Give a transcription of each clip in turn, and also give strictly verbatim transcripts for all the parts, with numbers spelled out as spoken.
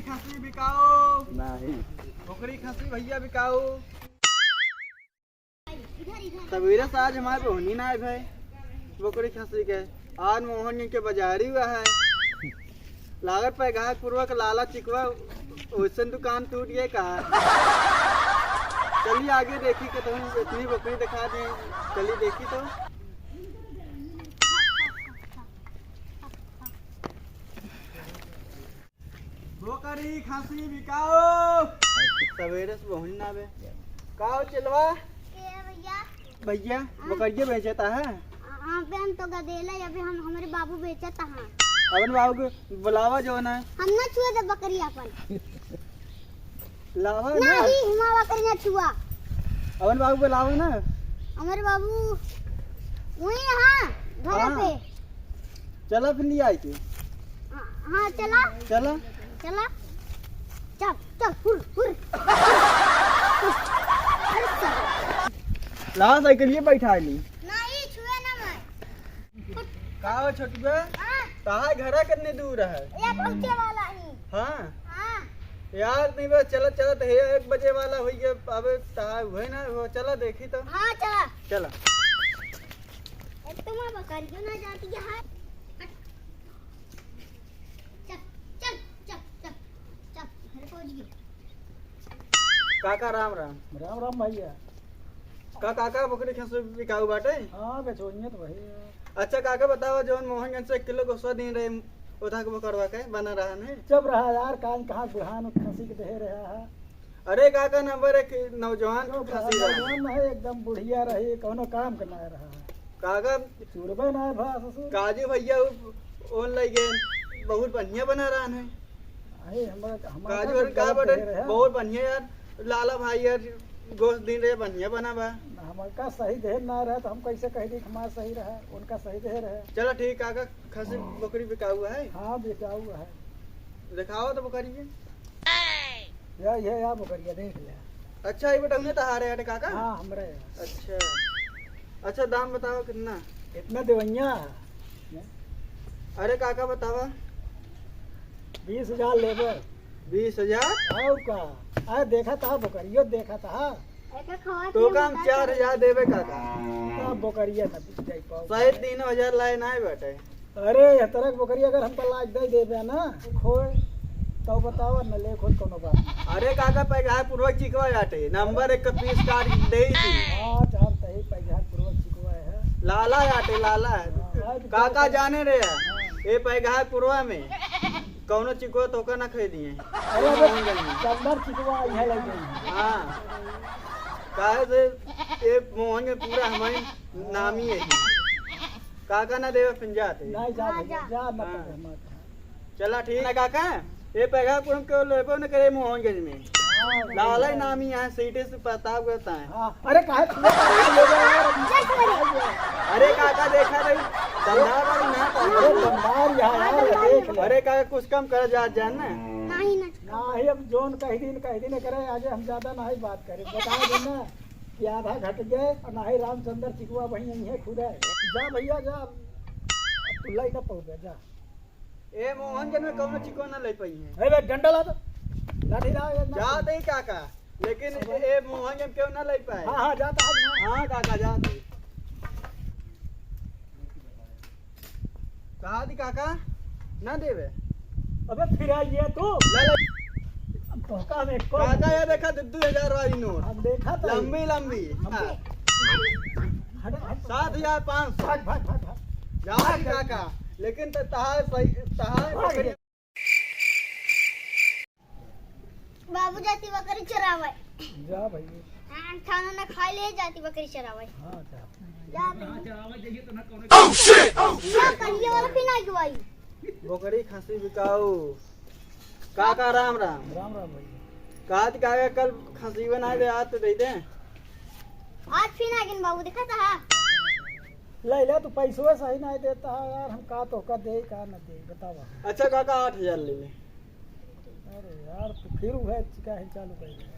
खसी बिकाऊ। नहीं। बोकरी खसी भइया बिकाऊ। सबेरे से आज हमार बोहनी ना आए भाई। बोकरी खसी के। आज मोहन के बाजारी हुआ है। लागत पे गाहक पूर्वक लाला चिकवा ओइसन दुकान टूट गए का। चलिए आगे देखी कि तुम इतनी बकरी दिखा दें। चलिए देखी तो। बोकरी खसी बिकाओ। सबेरे से बोहनी ना बे। का हो चेलवा? के भइया? भइया, हाँ। बकरिया बेचता है? हाँ, बे हम तो गदेला, अभी हम, हमरे बाबू बेचता है। अपन बाबू के बुलावा जो ना। हम ना छुए दे बकरी अपन। लावा ना। नहीं, हिमा बकरी ना छुआ। अपन बाबू बुलावा ना। हमरे बाबू वही यहाँ घर हाँ। पे। चला फिर ले आई के। हाँ, हाँ, चला। चला। चला। चल, चल, हुर, हुर। अरे, चल। ला साइकिल ये बैठा ली। नहीं, छुए ना मैं। का हो छोटुआ? हाँ। तहार घरा कितने दूर है? ये पहुँचे वाला ही। हाँ। हाँ। यार, नहीं बस चलत चलत है, एक बजे वाला हुई गया, अब तहार हुए ना, वो चला देखी तो। हाँ, चला। चला। एक तो वहाँ बकरियों ना जाती है। चल, चल, चल, चल, चल, घर पहुँच गए। काका राम राम। राम राम भइया। का काका बकरी खसी बिकाऊ बाटे? हाँ, बेचोनियत वही है। अच्छा काका बतावा, जौन मोहनगंज से एक किलो गोसवा दिन रहे, ओधा के बकरवा के बना रहा नहीं? चुप रहा यार, कान कहाँ बुढ़ान खसी के दे रहा है। अरे काका, नंबर एक नौजवान चुप रहा, खसी रहा। नौजवान नहीं, एकदम बुढ़िया रही, कौनो काम के ना रहा। काका, चुरबे ना भा ससुर। काजू भइया उ-, ओन लइ गए, बहुत बढ़िया बना रहा है। अरे, हमरा, हमरा काजू का और का दिक्कत बटे, है? बहुत बढ़िया यार, लाला भाई यार, गोश्त दिन रहे, बढ़िया बना बा। हमका सही देह ना रहे, तो हम कैसे कह दी कि हमारा सही रहा, उनका सही देह रहे। चला ठीक, काका, खसी बकरी बिकाऊ है? हाँ, बिकाऊ है। दिखावा तो बकरी के। या, ये या बकरिया देख ले। अच्छा, ये बेटा, उन्हें तहारे हटे काका? हाँ, हमरे है। अच्छा। अच्छा, दाम बतावा कितना? इतना देवैया है। अरे काका बतावा। बीस हजार लेबे। बीस हजार? और का? अरे देखा था बकरियो देखा था। एकर खवा तो के का हम बता चार हजार देबे काका। का बकरिया ना बिक जाई पाओ। साढ़े तीन हजार लाए ना बाटे। अरे, एह तरह के बकरी अगर हमका लाज दे देबे ना, खोए, तो बतावा न, ले खोए, कोनो बात नहीं। अरे काका, पैगहा पूर्वक चिकवा बाटे, नंबर एक का पीस काट दे दी। हाँ, जानते ही पैगहा पूर्वक चिकवा है। लाला बाटे, लाला। हाँ, हाँ, काका जाने रहे, हाँ। ए पैगहा पूर्वा में कौनो चिकवा तोका ना खरीदिए। अरे, अबे, चंदर चिकवा इहे लग गई। हाँ, काहे से ए मोहन में पूरा हमारे नामी है। काका ना देवे फिर जाते। नहीं, जा हाँ, भैया, जा। जा, ना हाँ। पकड़, मत। चला ठीक ना काका, ये पैगा कुल हम केवल लेबो न करे मोहनगंज में। हाँ, लाला ही नाम ही है, सीटे से प्रतापगढ़ ता है। हाँ, अरे काहे तू ले जा यार? अरे काका देखा रही, दमदार वाली ना था। अरे दमदार यहाँ यार, देख ले। अरे काका कुछ कम कर जा, जान ना। नहीं ना। नहीं, अब जोन कह दिन, कह दिन करे, आज हम ज्यादा नहीं बात करे, बता देना। कि आधा घट गए और ना ही रामचंद्र चिकुआ वहीं यहीं है खुद है। जा भैया जा, अब तू लाई ना पहुँचे, जा। ए मोहन जन में कौनो चिको ना ले पाई है। ए बे डंडा ला तो। लाठी ला, ये ना जा दे काका, लेकिन अब ए मोहन जन क्यों ना ले पाए? हाँ, हाँ, जा तो आज ना। हाँ काका, जा दे। कहा दी काका, ना देवे। अबे फिर आइए तू। ले ले। अब तो का में कौन? काका ये देखा, दो दो हजार वाली नोट। हम देखा था। लंबी लंबी। हम हाँ। हट, हट। सात हजार पाँच सौ। भाग, भाग, भाग, भाग। जा दी काका, लेकिन त-, तहार सही, तहार भाग। बाबू जाती बकरी चरावे। जा भैया। हाँ, खाना ना खाए ले जाती बकरी चरावे। हाँ, जा। जा भैया। Oh, shit! Oh, shit! ना कहिए वाला फिर ना गवाई। बकरी खसी बिकाऊ। काका राम राम। राम राम भैया। कात काका कल खसी बना दे, आज तो दे दे। आज फिर ना गिन बाबू, देखा था? ले ले, तू पैसवे सही नहीं देता है यार, हम का तो का दे, का न दे, बतावा। अच्छा काका, आठ हजार ले ले। अरे यार, तू फिर उहे चिका है चालू कर दे।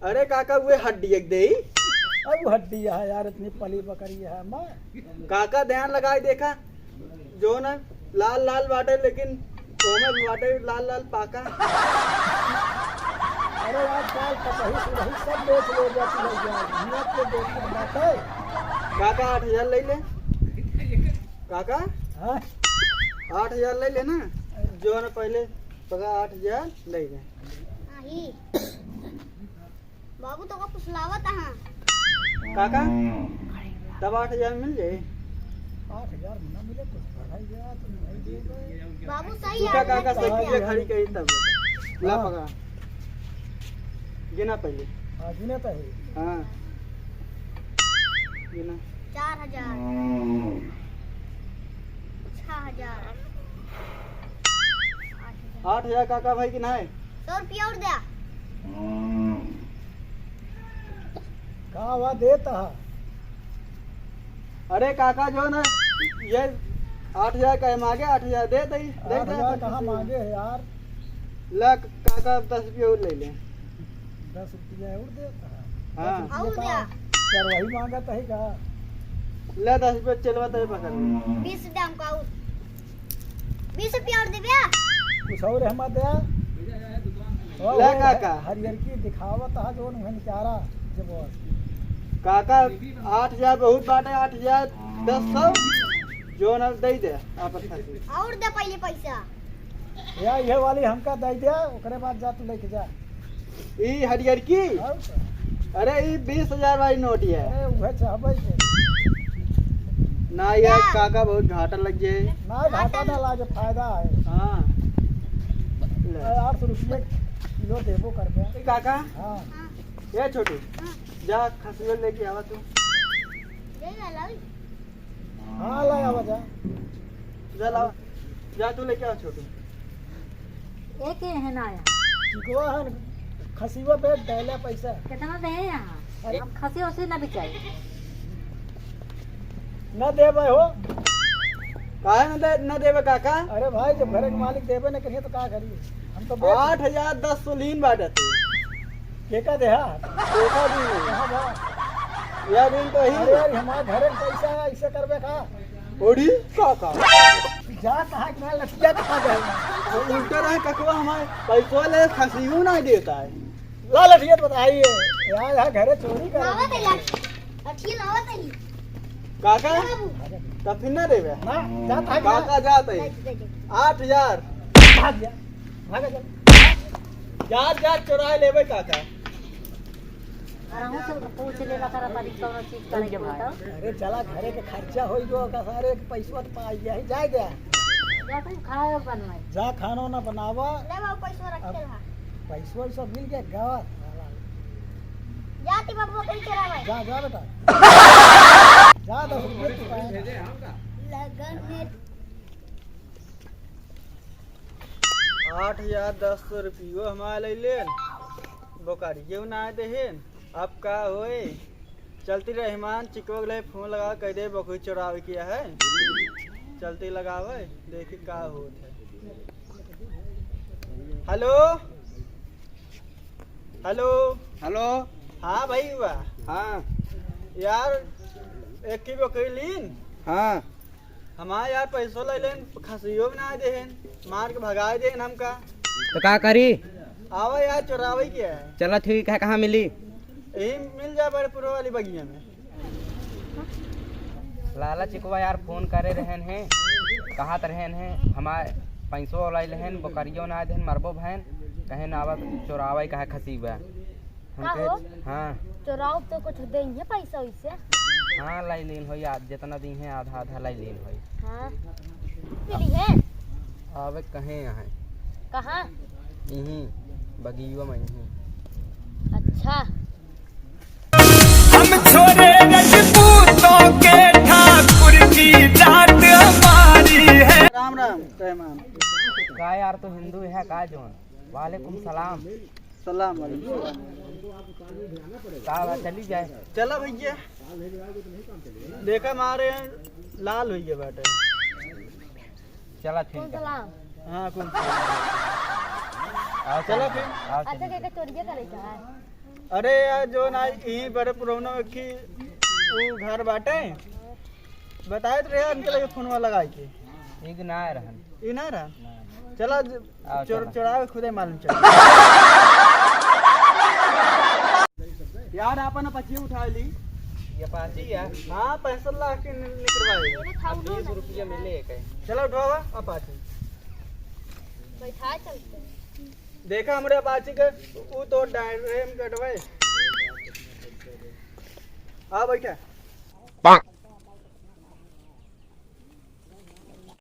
अरे काका, उहे हड्डी एक दे। अब वो हड्डी है यार, इतनी पली बकरी है माँ। काका, ध्यान लगाई देखा, जो ना लाल लाल बाटे, लेकिन ओमे भी बाटे लाल लाल पाका। अरे यार, साल पतही सुरही सब बेच ले जाती है यार। हियाँ के बेच के बाटे। काका, आठ हजार ले ले। काका? हाँ? आठ हजार ले ले ना। जो है ना, पहले पका आठ हजार ले ले। आही। बाबू, तो का फुसलावत हा? काका, तब आठ हजार मिल जाए। आठ हजार ना मिले, कुछ बढ़ाई गया तो नहीं दे पाए। बाबू, सही तू का है, काका सही से है। किया खड़ी करी तब। ला हाँ। पका। गिना पहले। हाँ, गिना तो है। हाँ। गिना। चार हजार। छह हजार। आठ हजार। आठ हजार काका भाई कि नाहीं? सौ रुपया और द्या। का हुआ देत हा? अरे काका जो ना, ये आठ हजार का मांगे, आठ हजार दे दई, दे आठ हजार दे। कहाँ मांगे है यार? ला काका, दस रुपया और ले ले। दस रुपया और देत हा? हाँ। दस रुपया और का द्या। चरवाही मांगत है का? ले दस रुपया चलवा तो पकड़ ले। बीस दाम का और। बीस रुपया और देबे? कुछ और है मत दे। ओ ले भाई, काका। हरियर की दिखावत हा जोन उहन चारा जब। काका, आठ हजार बहुत बाटे, आठ हजार दस सौ जोन अब दे दे आपस खातिर। और दे पहले पैसा। या ये वाली हमका दे दे, ओकरे बाद जा तू लेके जा। ई हरियर की? और का? अरे ई बीस हजार वाली नोट है। अरे उहे चाहबै से। ना यार क्या? काका बहुत घाटा लग जाए। ना घाटा ना लागे, फायदा है। हाँ। ले। अरे आठ सौ रुपये किलो देबो करबे। ए काका, हाँ। ए छोटू, जा खसिया लेके आवा तू। ले आ लाई। हाँ, ला आवा जा। जा लावा। जा तू लेके आ छोटू। एक ही है ना आया। चिकवा है न, खसिया बेच दे, ले पैसा। कितना दे यहाँ? अरे। हम खसी उसी ना बिचाई। ना देबे हो। काहे ना दे, ना देबे काका? अरे भाई, जब घरे के मालिक देबे ना करिए तो का करिए? हम तो बेच आठ हजार दस सौ लीन बाटे तू। के का देहा? के का दी? कहाँ बा? यह दिन तो ही। अरे यार, हमारे घरे के पैसा है, ऐसे करबे का? ओड़ी काका। जा कहाँ के ना लठिया कहाँ गए? उल्टा रहे ककवा हमारे पैसवा ले खसियो ना देता है। ला लठिया तो बताइए। यार, यहाँ घरे चोरी कर लावत है लठ-, लठिया लावत है। काका, बाबू। तब फिर ना देबे। ना, जा कहाँ के ना? काका जात है। देख, देख, देख। आठ हजार। भाग जा। भाग जा। जा, जा, चोराए लेबे काका। अरे हमहू से पूछ लेला करा तारी कौनो चीज करे के होता। अरे चला घरे के खर्चा होई जो का सारे के पैसवा तो पाई जाई, जाए दे। जा तू खाए बनवाए। जा खाना ना बनावा। ले बाबू पैसवा रख के ला। पैसवा वैसवा मिल गया गावा। जा ती बाबू बकरी चरावे। जा, जा बेटा। जा दस रुपये तू पाए। लगन में आठ हजार दस सौ रुपयो हमार ले लेन, बोकारियो ना देहेन। अब का होए? चलती रहमान चिकवा के फोन लगा, कह दे बकरी चोरावे किया है। चलती लगावे, देखी का होत है। हेलो, हेलो। हेलो। हाँ भाई हुआ। हाँ। यार, एक ही बकरी लीन। हाँ। हमार यार पैसो ले लेन, खसियो भी ना देहेन, मार के भगाए देहेन हमका। तो का करी? आवा यार, चोरावे के है। चला ठीक है, कहाँ मिली? यही मिल जाए बड़े पुरवा वाली बगिया में। लाला चिकवा यार फोन करे रहन हैं, कहत रहन हैं, हमार पैसो ले लेहन, बकरियो ना देहन, मरबो भैन, कहे ना आवा चोरावे कहे खसिया। हम का कहे, हो? हाँ। चोराव तो कुछ देइहे पैसा वैसे। हाँ, लाई लीन होई, आज जितना दीहे आधा आधा लाई लीन होई। हाँ। मिली है? आवे कहे यहाँ। कहाँ? यहीं, बगियो में यहीं। अच्छा। हम छोरे रजपूतों के ठाकुर की जात हमारी है। राम राम, रहमान। का यार, तू हिंदू है का जोन? वालेकुम सलाम। सलाम वालेकुम। का बा, चली जाए? चला भैया, देखा मारे लाल होइए बाटे। चला ठीक है। सलाम। हाँ, कुल। आओ चला चली फिर। जाए, आओ अच्छा, चली के, जाए। के चोरिया करे का है? अरे यार, जो ना यहीं बड़े पुरौना की वो घर बाटे, बताए तो रहे उनके लगे फोनवा लगाए के। एक ना आए रहन। ई ना रहा? ना। चला ज-, हाँ, चोर-, चला। चोरावे खुदे मालूम चला। यार, आपन Apache उठा ली। ये Apache है? हाँ, पैंसठ लाख के नि-, निकलवाए। ये था उन्होंने। बीस रुपया मिले है कहीं। चला उठावा Apache। बैठा चलते हैं। देखा हमरे Apache के, ऊ तो डायरेम कटवाए। आ बैठा।